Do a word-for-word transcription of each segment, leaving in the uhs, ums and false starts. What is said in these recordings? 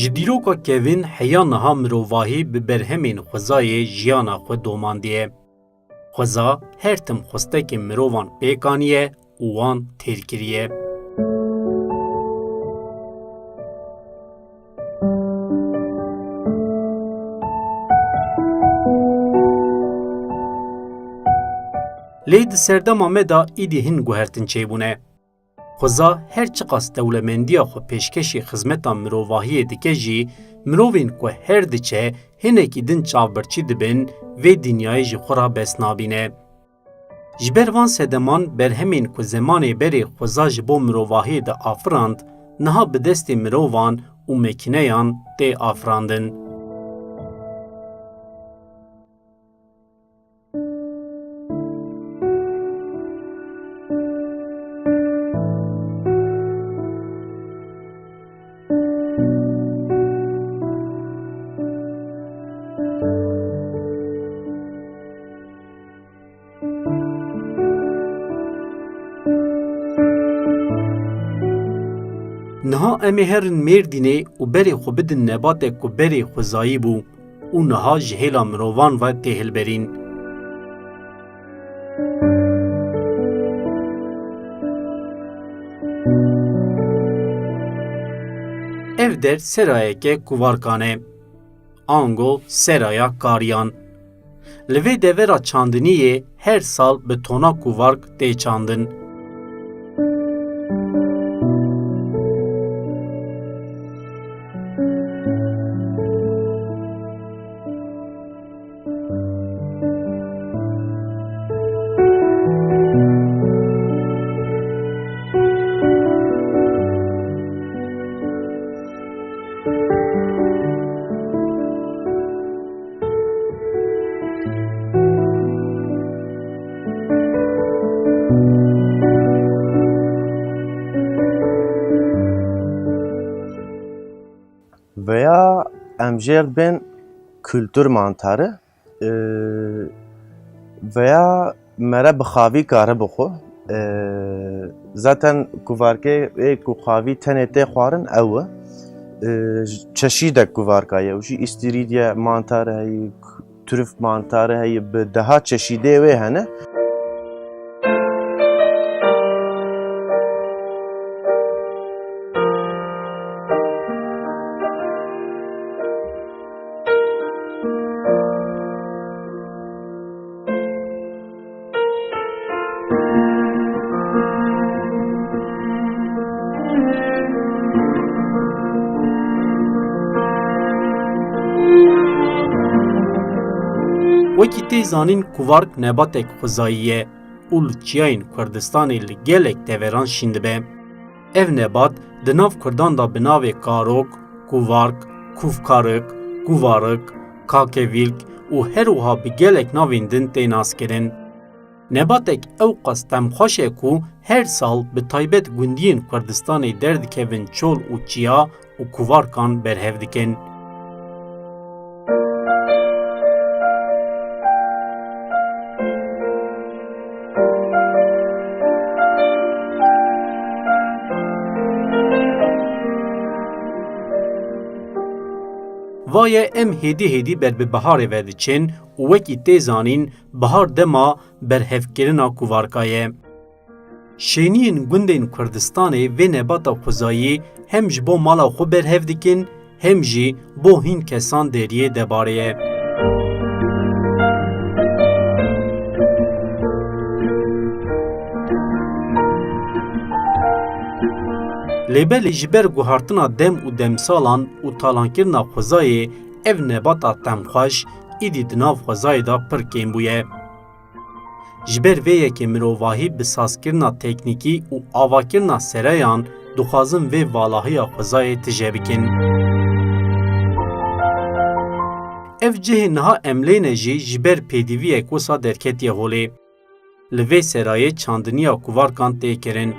Ji dîroka kevin heya niha mirovahî bi berhemên xwezayê jiyana xwe domandiye. Xweza her tim xwestekên mirovan pêk aniye û wan têr kiriye. Lê di serdema me de îdî hin guhertin çêbûne. Xweza her çiqas dewlemendiya xwe pêşkêşî xizmeta mirovahiyê dike jî, mirovên ku her diçe hinekî din çavbirçî dibin, vê dinyayê ji xwe re bes nabîne. Ji ber van sedeman berhemên ku zemanê berê xweza ji bo mirovahiyê diafirand, niha bi destê mirovan û mekîneyan tê afirandin. Niha em ê herin Mêrdînê û berê xwe bidin nebatek ku berê xwezayî bû û niha ji hêla mirovan ve tê hilberîn. Ev der serayeke kuvarkan e. Ango seraya kariyan. Li vê devera çandiniyê her sal bi tona kuvark tê çandin. Veya em jêr dibên kultur mantarı, e, veya mere bi xavî kare bixwe. E, zaten kuvarkê ê ku xavî tenê tê xwarin ew e. E, çeşîdek kuvarka ye. Û jî îstîrîdye mantar heyî, trüf mantarı heye, bi deha çeşîdê wê hene. Wekî tê zanîn, kuvark nebatek xwezayî ye û li çiyayên Kurdistanê li gelek deveran şîn dibe. Ev nebat di nav Kurdan de bi navê karok, kuvark, kûvkarik, kuvarik, kakevîlk û her wiha bi gelek navên din tê naskirin. Nebatek ewqas temxweş e ku her sal bi taybet gundiyên Kurdistanê derdikevin çol û çiya û kuvarkan berhev dikin. Vaye em hêdî hêdî ber bi biharê ve diçin û wekî tê zanîn, bihar dema berhevkirina kuvarka ye. Şêniyên gundên Kurdistanê vê nebata xwezayî hem ji bo mala xwe berhev dikin, hem jî bo hîn kesan deriyê debarê ye. Lê belê ji ber guhartina dem û demsalan û talankirina xwezayê ev nebata temxweş îdî di nav xwezayê de pir kêm bûye. Ji ber vê yekê mirovahî bi sazkirina teknîkî û avakirina serayan dixwazin vê valahiya xwezayê tije bikin. Ev cihê niha em lê ne jî ji ber pêdiviyek wisa derketiye holê. Li vê serayê çandiniya kuvarkan tê kirin.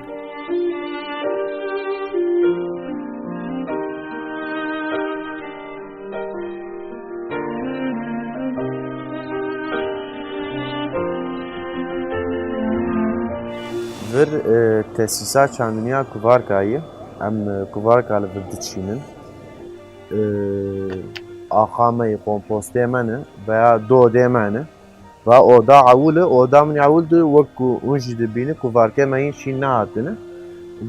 Vir, e, tesîsa çandiniya kuvarkayê, em, e, kuvarka li vir diçînin. Ee, axa me yê kompostê me ne veya dodê me ne. Va oda ewil e, oda min ewil di, wek ku hûn jî dibînin, kuvarkê me hîn şîn nehatine.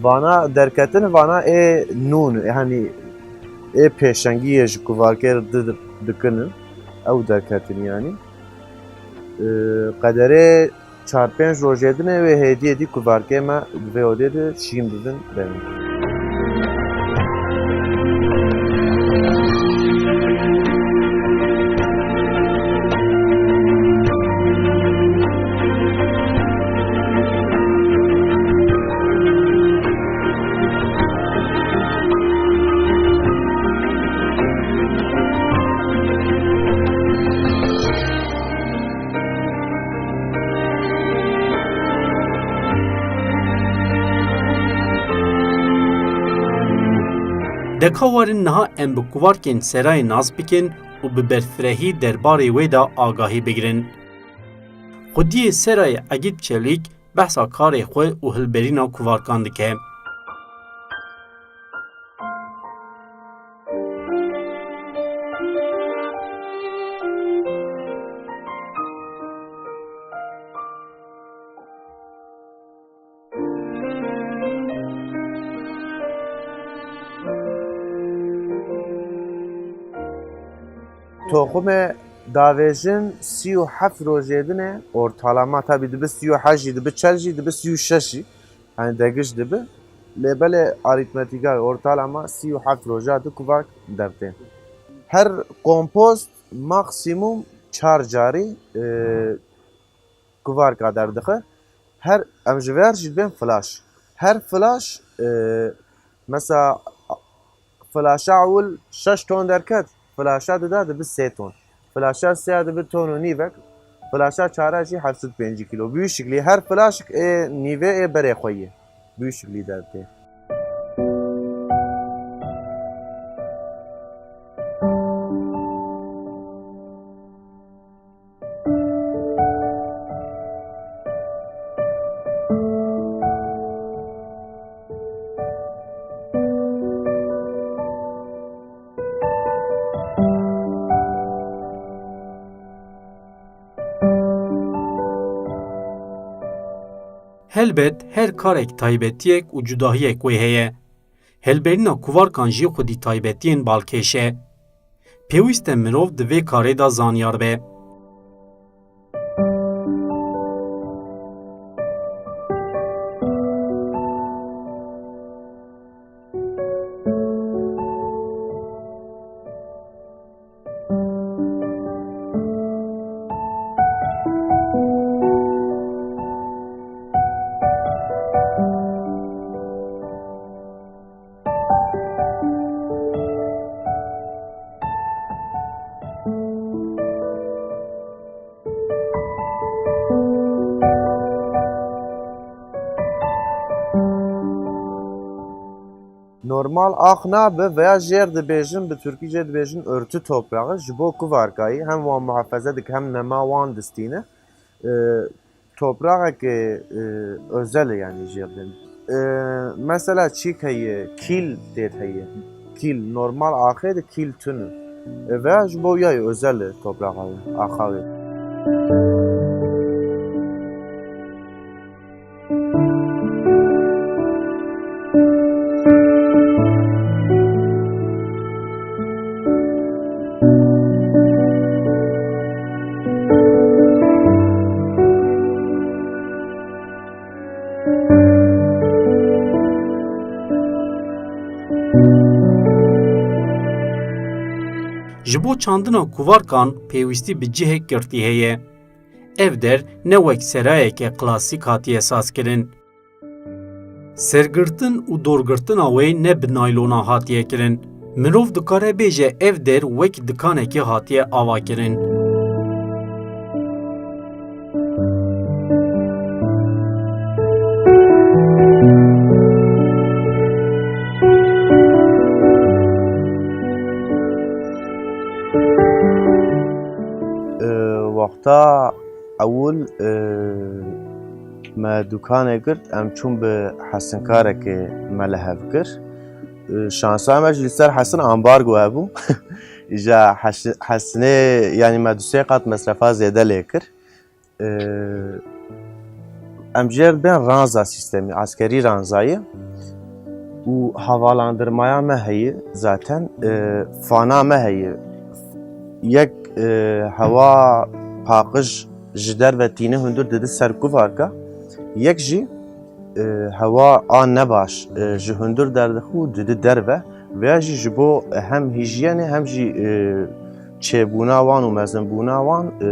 Vana derketin, vana ê nûn, yanî ê pêşengiyê ji kuvarkê re di-, dikin, ew derketin yanî. Ee, qederê çar pênc rojê din ê wê hêdî hêdî kuvarkê me di vê odê de şîn bibin, bibin. Deka werin niha em bi kuvarkên Serayê nas bikin û bi berfirehî derbarê wê de agahî bigirin. Xwediyê Serayê Egîd Çelîk behsa karê xwe û hilberîna kuvarkan dike. Toxumê davêjin sî û heft rojê din e ortalama, tabî dibi sî û heşt jî, dibi çel jî, dibi sî û şeş jî. Yanî degiş dibi. Lê belê arîtmetîka ortalama sî û heft roja di kuvark dertê. Her kompost maksimum çar carî, e, kuvarka derdixe. Her, em ji vêr jî dibên flaş. Her flaş, e, mesela flaşa ewil şeş ton derket, flaşa dida dibi sê ton. Flaşa sê dibi ton û nîvek, flaşa çara jî heft sed pêncî kîlo. Bi wî şiklî her flaşik ê nîvê ê berê xwe ye. Bi wî şiklî dertê. Helbet her karek taybetiyek û cudahiyek wê heye. Hilberîna kuvarkan jî xwedî taybetiyên balkêş e. Pêwîst e mirov di vê karê de zanyar be. Normal ax nabe veya jêr dibêjin, bi tirkî jê dibêjin örtü toprağı, ji bo kuvarkayî hem wan muhafaza dike hem nema wan distîne. E, topraxeke, e, özel e, yanî jêr dibêjin. E, mesela çîk heye, kîl têt heye. Kîl, normal axê de kîl tune. E, veya ji bo yayê özel e topraxa wê, axa wê. Ji bo çandina kuvarkan pêwîstî bi cihek girtî heye. Ev der ne wek serayeke klasîk hatiye sazkirin. Sergirtin û dorgirtina wê ne bi naylona hatiye kirin. Mirov dikare bêje ev der wek dikanekê hatiye avakirin. E, wexta ewil, e, me dûkanê girt, em çûn bi hesinkarekê me li hev kir. E, şansa me jî li ser Hesin ambargo hebû. Îja Heş-, Hesinê, yanî me du sê qat mesrefa zêde lê kir. E, em jê re dibên ranza sîstemî, eskerî ranzayê û havalandırmaya me heye zaten, e, fana me heye. Yek, e, hewa paqij ji derve tîne hundir didi ser kuvarka, yek jî e, hewa a nebaş, e, ji hundir derdixî û didi derve. Vêya jî ji bo hem hîjyenê hem jî, e, çêbûna wan û mezinbûna wan, e,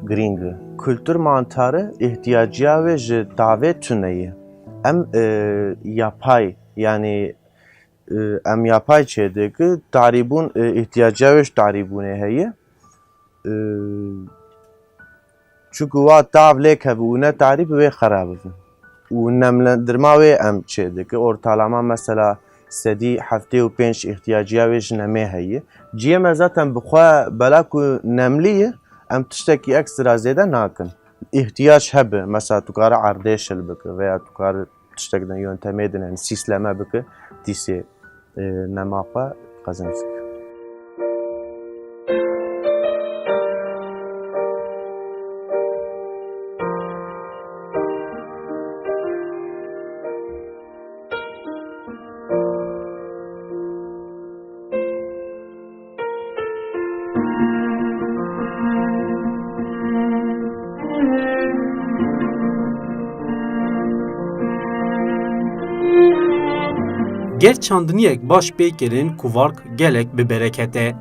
girîng e. Kultur mantarı ihtiyaciya wê ji tavê tune ye. Em, e, yapay, yanî, e, em yapay çêdiki, tarîbûn, e, ihtiyaciya wê ji tarîbûnê heye. E, Çunku wa tav lê keve û ne tarî bi wê xera bibe. Û nemlendirma wê em çê dike. Ortalama mesela sedî heftê û pênc ihtiyaciya wê ji nemê heye. Ciyê me zaten bi xwe bela ku nemlî ye, em tiştekî ekstra zêde nakin. Îhtiyac hebe, mesela tu kare erdê şil bike veya tu kare tiştek din, yöntemê din, yani sîsleme bike, dîsê, e, nema xwe qezenc dike. Ger çandiniyek baş pê kirin, Kuvark gelek bi bereket e.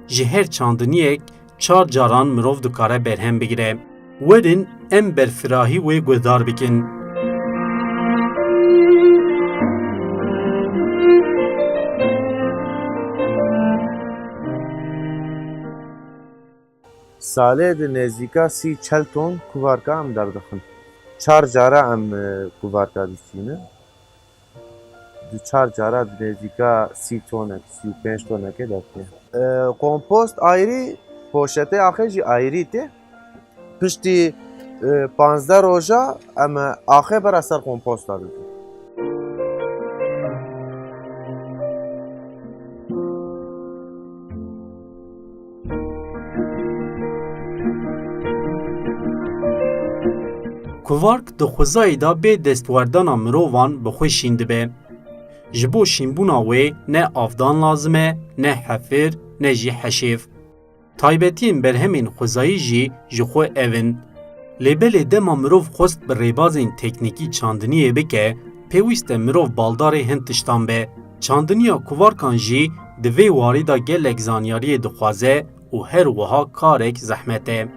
Ji her çandiniyek çar caran mirov dikare berhem bigire. Werin em berfirahî wê guhdar bikin. Salê di nêzîka sî çel ton kuvarka em derdixin. Çar cara em, e, kuvarka dişînin. Du çar cara di nêzîka sî tonek, sî û pênc tonekê dertê. E, kompost ayrî, poşetê axê jî ayrî tê. Piştî, e, panzdeh roja em axê bera ser komposta didin. Kuvark di xwezayê de bê destwerdana mirovan bi xwe şîn dibe. Ji bo şînbûna wê ne avdan lazim e, ne hefir, ne jî heşêv. Taybetiyên berhemên xwezayî jî ji xwe ev in. Lê belê dema mirov xwest bi rêbazên teknîkî çandiniyê bike, pêwîst e mirov baldarê hin tiştan be. Çandiniya kuvarkan jî di vê warî de gelek zanyariyê dixwaze û her wiha karek zehmet e.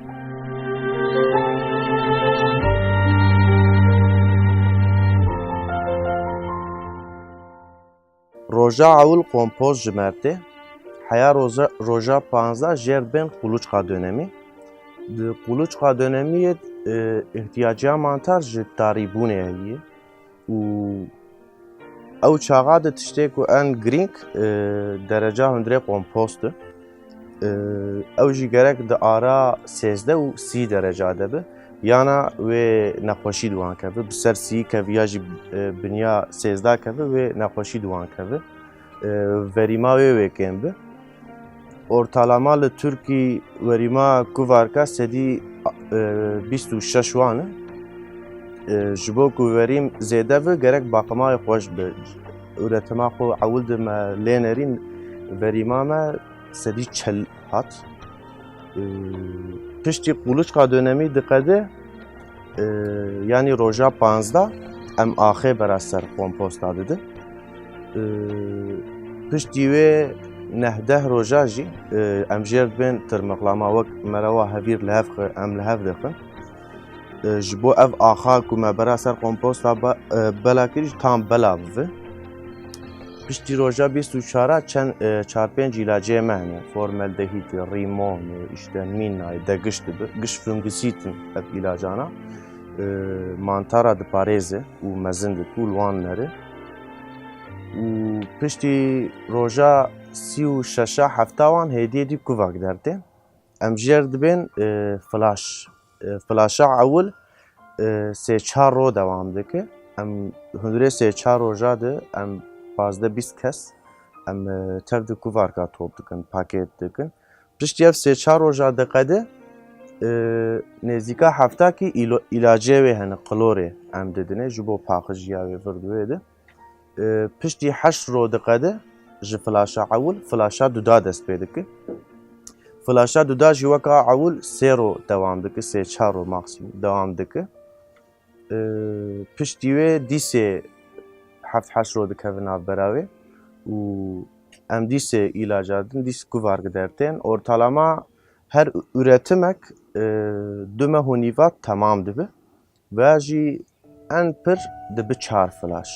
Roja ewil kompost ji me re tê. Heya roja, roja panzdeh jê re dibên quluçka dönemî. Di quluçka dönemiyê, e, ihtiyaciya mantar ji tarîbûnê heye û ew çaxa di tiştê ku en girîng, e, dereca hundirê kompost e. Ew jî gerek di ara sêzdeh û sî dereca de be, yana wê nexweşî di wan keve, bi ser sî keve ya jî, e, binya sêzdeh keve, wê nexweşî di wan keve. E, verîma wê wê kêm be. Ortalama li Tirkî verîma kuvarka sedî, e, bîst û şeş wan e. E, ji bo ku verîm zêde be, gerek baqima wê xweş be. Üretima xwe ewil de me lê nerîn, verîma me sedî çel hat. Ee, piştî quluçka dönemî diqede, ee, yanî roja panzdeh em axê bera ser komposta didin. Ee, piştî wê neh deh roja jî, ee, em jê re dibên tirmiqlama wek merewa hevîr li hev xi-, em li hev dixin. E, ji bo ev axa ku me bera ser komposta be-, e, bela kirî jî tam bela bibe. Piştî roja bîst û çar çend, e, çar pênc îlacê me hene. Formaldehîd, rîmon, e, işte mînay, de giş dibe. Giş fungîsîd in ev îlacana. E, mantara diparêze û mezin dike û li wan nere. Û piştî roja sî û şeş hefta wan hêdî hêdî kuvak dertê. Em jê re dibên, e, flaş. E, flaşa ewil, e, sê çar roj dewam dike. Em hundirê sê çar roja de em pazdeh bîst kes em, e, tev di kuvarka top dikin, paket dikin. Piştî ev sê çar roja diqede, e, nêzîka hefta kî îlo-, îlacê wê hene, klorê em didinê ji bo paxijiya wê vir di wê de. E, piştî heşt ro diqede ji flaşa ewil, flaşa duda dest pê dike. Flaşa duda jî weka ewil sê ro dewam dike, sê çar ro maksimum dewam dike. E, piştî wê dîsê heft heşt ro dikeve navbera wê û em dîsê îlaca din, dîs kuvark dertên. Ortalama her üretimek, e, du meh û nîva temam dibe. Ve jî en pir dibe çar flaş.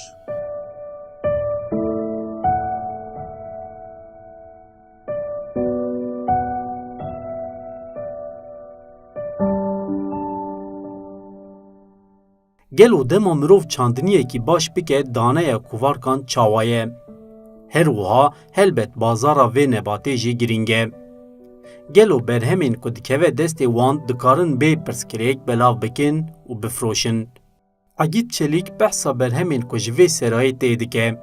Gelo dema mirov çandiniyekî baş bike, daneya kuvarkan çawa ye? Her wiha helbet bazara vê nebatê jî girîng e. Gelo berhemên ku dikeve destê wan dikarin bê pirsgirêk belav bikin û bifroşin? Egîd Çelîk behsa berhemên ku ji vê serayê tê dike.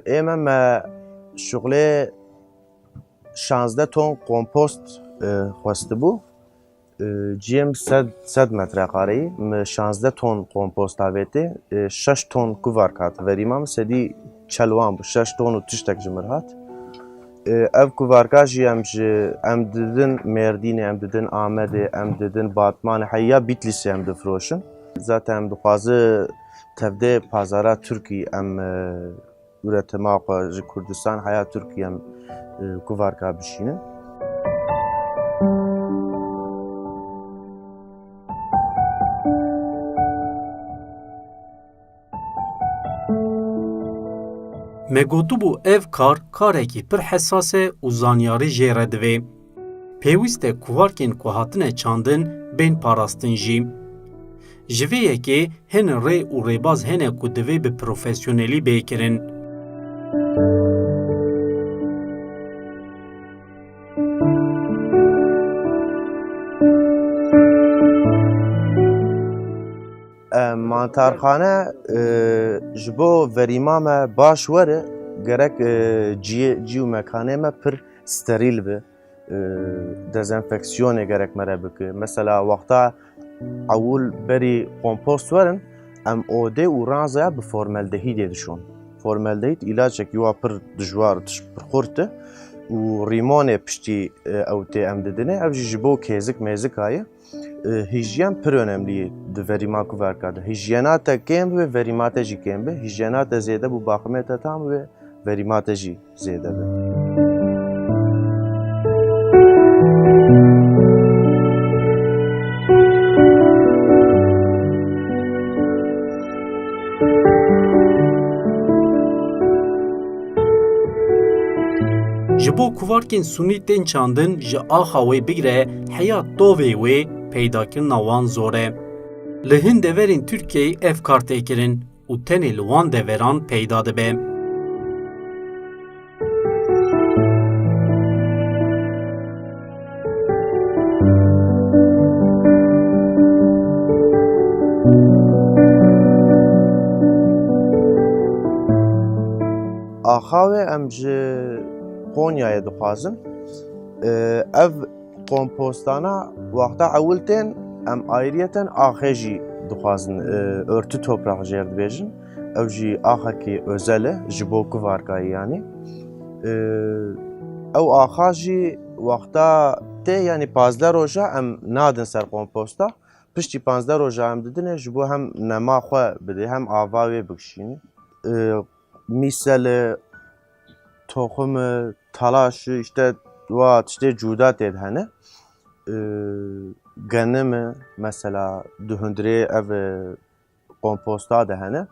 Ê me, me şuxlê şazdeh ton kompost, e, xwestibû. E, ciyê min sed, sed metrekareyî, min şazdeh ton kompost avêtê, e, şeş ton kuvark hat. Verîma min sedî çel wan bû, şeş ton û tiştek ji mir hat. E, ev kuvarka jî em ji, em didin Mêrdînê, em didin Amedê, em didin Batmanê, heya Bîtlîsê em difroşin. Zaten em dixwaze tevdê pazara Tirkî em, e, üretima xwe ji Kurdistan heya Tirkiye em, e, kuvarka bişînin. Me gotibû ev kar, karekî pir hesas e û zanyarî jê re divê. Pêwîst e kuvarkên ku hatine çandin bên parastin jî. Ji vê yekê hin rê û rêbaz hene ku divê bi profesyonelî bê kirin. E, mantarxane, e, ji bo verîma me baş were, gerek, e, ciyê, cî û mekanê me pir sterîl be. E, dezenfeksiyonê gerek me re bike. Mesela wexta ewil berî kompost werin, em odê û ranzaya bi formaldehîdê dişon. Formaldehîd îlacekî wa pir dijwar, tişt pir xurt e û rîmonê piştî, e, ew tê em didinê. Ev jî ji bo kêzik mêzika ye. E, hîjyen pir önemlî ye di verîma kuverka de. Hîjyena te kêm bibe, verîma te jî kêm be. Hîjyena te zêde bû, baximê te tam bibe, verîma te jî zêde be. Ji bo kuvarkên sûnî tên çandin, ji axa wê bigire heya tovê wê, peydakirina wan zor e. Li hin deverên Tirkiyeyê ev kar tê kirin û tenê li wan deveran peyda dibe. Axa wê em ji Qonyayê dixwazin. Ev kompostana wexta ewil tên, em ayriyeten axê jî dixwazin, e, örtü toprak jêr dibêjin. Ew jî axekî özel e, ji bo kuvarkayî yanî. E, ew axa jî wexta tê, yanî pazdeh roja em nadin ser komposta. Piştî pazdeh roja em didinê, ji bo hem nema xwe bidê, hem ava wê bikişînî. E, mîsel e, toxum e, talaş e, işte wa tiştê cuda tê de hene. E, genim e, mesela di hundirê ev, e, komposta de hene.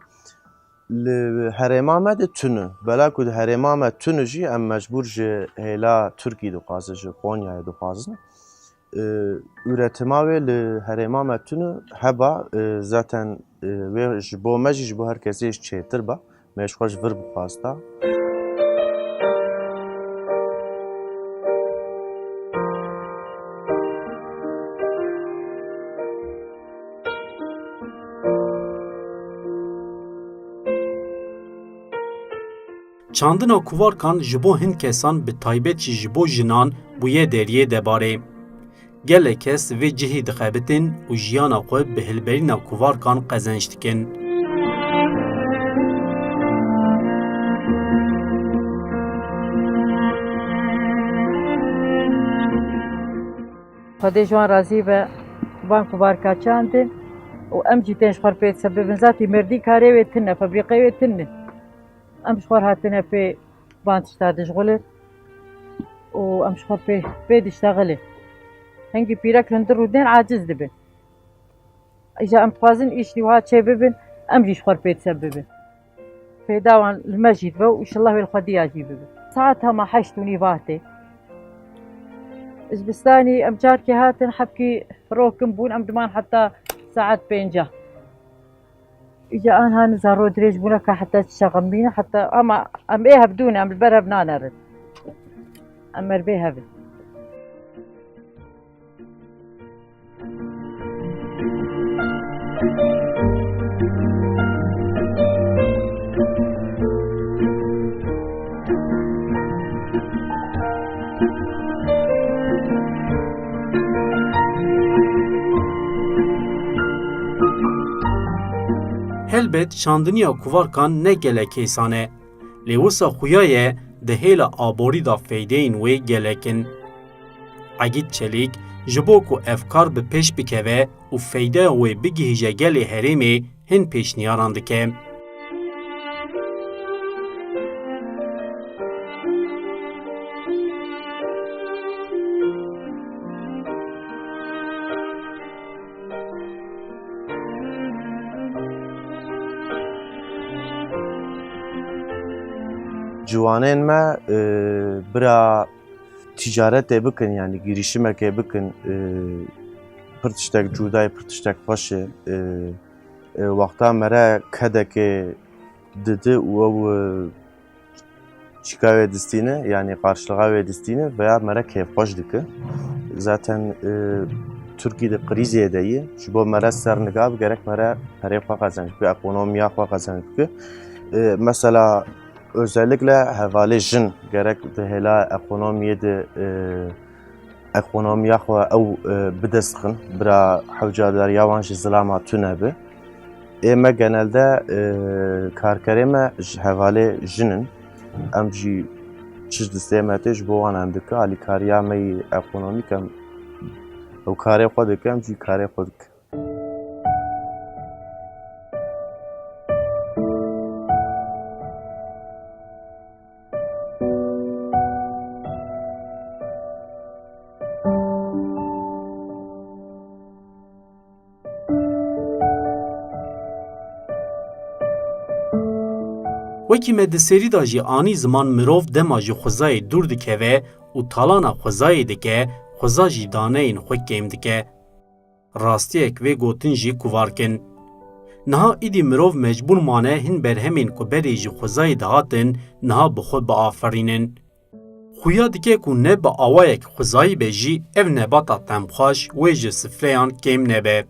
Li herêma me de tune. Bela ku di herêma me tune jî, em mecbûr ji hêla Tirkî dixwazin, ji Qonyayê dixwazin. E, üretima wê li herêma me tune heba, e, zaten, e, wê ji bo me jî, ji bo her kesê jî çêtir ba. Me ji xwe ji vir bixwasta. Çandina kuvarkan ji bo hin kesan, bi taybet jî ji bo jinan, bûye deriyê debarê. Gelek kes vê cihî dixebitin û jiyana xwe bi hilberîna kuvarkan qezenc dikin. Xwedê ji wan razî be, van kuvarka çandin û em jî tên ji xwe pê sebibin. Zatî merdî karê wê tune, fabrîqê wê tune. Em ji xwe hatine pê van tişta dişxulin û em ji xwe pê, pê diştexilin. Hingî pîrek hundir û dên aciz dibin. Îja em dixwazin îş di wiha çê bibin, em jî ji xwe pê sebibin. Pêda wan li me jî dibe û inşallah wê li xwediya jî bibe. Saet hema heşt û nîv hatê. Ji bistanî em carkê hatin, hebkî rokim bûn, em diman heta saet pênca. Îca an han zarro dirêj bûne ka heta çi çaxemîne, heta ama em ê hevdû ne, em li ber hev nanerin. Em er bê hevin. Helbet çandiniya kuvarkan ne gelek hêsan e. Lê wisa xuya ye di hêla aborî de feydeyên wê gelek in. Egîd Çelîk ji bo ku ev kar bi pêş bikeve û feydeya wê bigihîje gelê herêmê, hin pêşniyaran dike. Ciwanên me, e, bira tîcaretê bikin, yanî girîşimekê bikin, e, pir tiştek cuda ye, pir tiştek xweş e. E, e, wexta mere kedekê didi û ew, e, çîka wê distîne, yanî qarşilixa wê distîne, veya mere kêfxweş dike. Zaten, e, Tirkî di krîzê de ye. Ji bo mere ser niga bi, gerek mere perê xwe qezenc bike, ekonomiya xwe qezenc bike. E, mesela, özellikle hevalê jin gerek di hêla ekonomiyê de, e, ekonomiya xwe ew, e, bidest xin, bira hewcadariya wan ji zilama tune be. Ê me genelde, e, karkerê me ji hevalê jin in. Em jî çi ji distê me tê ji bo wan em dike, alîkariya me yî ekonomîk em, ew karê xwe dike, em jî karê xwe dike. Wekî me di serî de jî anî ziman, mirov dema ji xwezayê dûr dikeve û talana xwezayê dike, xweza jî daneyên xwe kêm dike. Rastiyek vê gotin jî kuvark in. Niha îdî mirov mecbûr mane hin berhemên ku berê ji xwezayê dihatin, niha bi xwe biaferînin. Xuya dike ku ne bi awayek xwezayî be jî ev nebata temxweş wê ji sifreyan kêm nebe.